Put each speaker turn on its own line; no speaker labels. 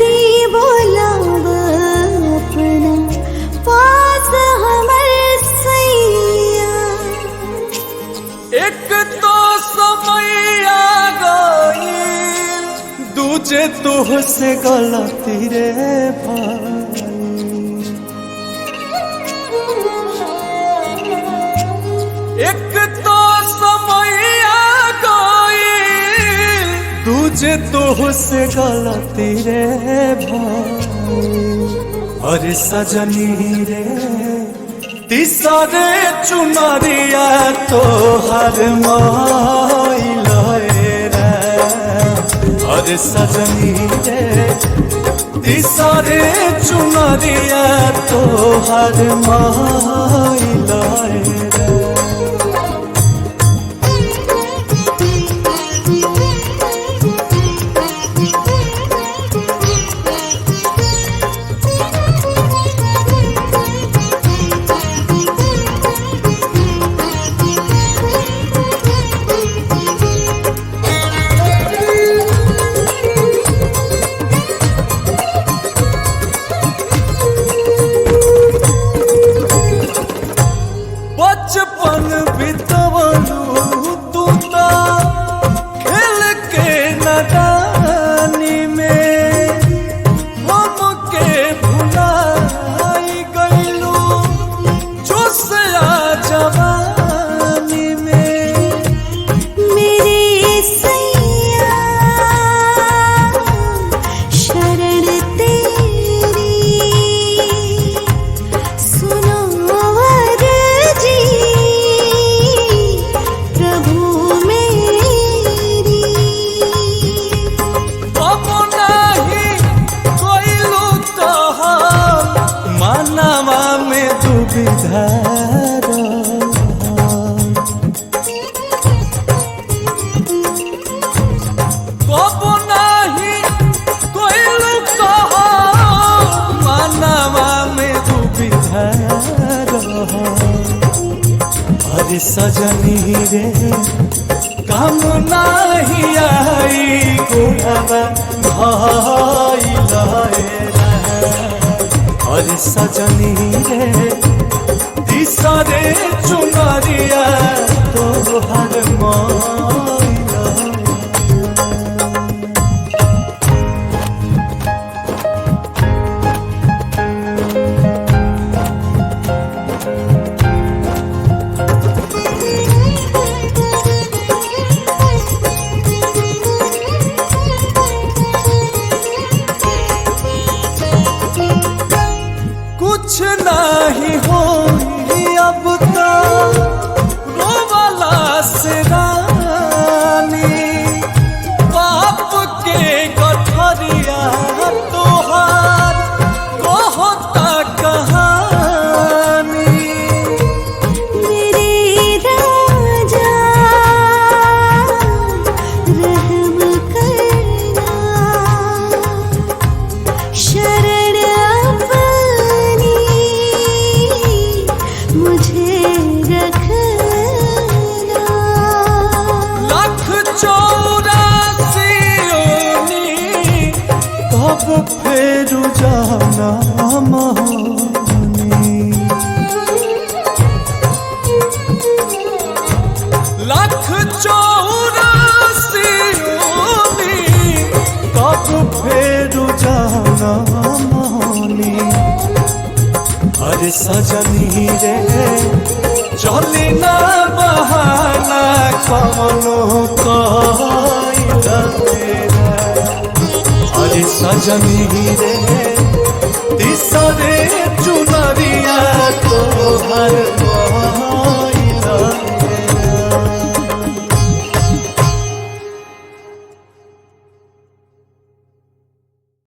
जल्दी बोलाव अपना पास हमर सैया।
एक तो समय आ गईल, दूजे तुहसे गलती रे भाई। एक तो समय आ गईल, दूजे तुहसे गलती रे भाई। अरे सजनी रे तीसरे चुनरिया तोहर माइल रे। अरे सजनी रे तीसरे चुनरिया तोहर माइल रे। बचपन बितवलू तू तो खेल के नदानी में, हमके भुलाई गईलू जोशिया जवानी में।
मेरे सैया शरण तेरी, सुनो अर्जी प्रभु मेरी।
अब नाही कोइलू तोहर मानवा में दुविधा रहल। कबो नाही कोइलू तोहर मानवा में दुविधा रहल। अरे सजनी रे काम नाही आई गुणवा भाई रे। अरे सजनी रे तीसरे चुनरिया तोहर माइला। कुछ नहीं होई अब तो रोवाला से रानी, पाप के गठरिया तोहार कहता कहानी।
मेरे राजा रहम करना, शरण अपनी मुझे रखना।
लाख चौरासी योनि तब फेर जाना मोहनी। लाख चौरासी योनि तब फेर जाना मोहनी। अरे सजनी रे चली ना बहाना कवनो कइला रे। अरे सजनी रे तीसरे चुनरिया तोहर माइला।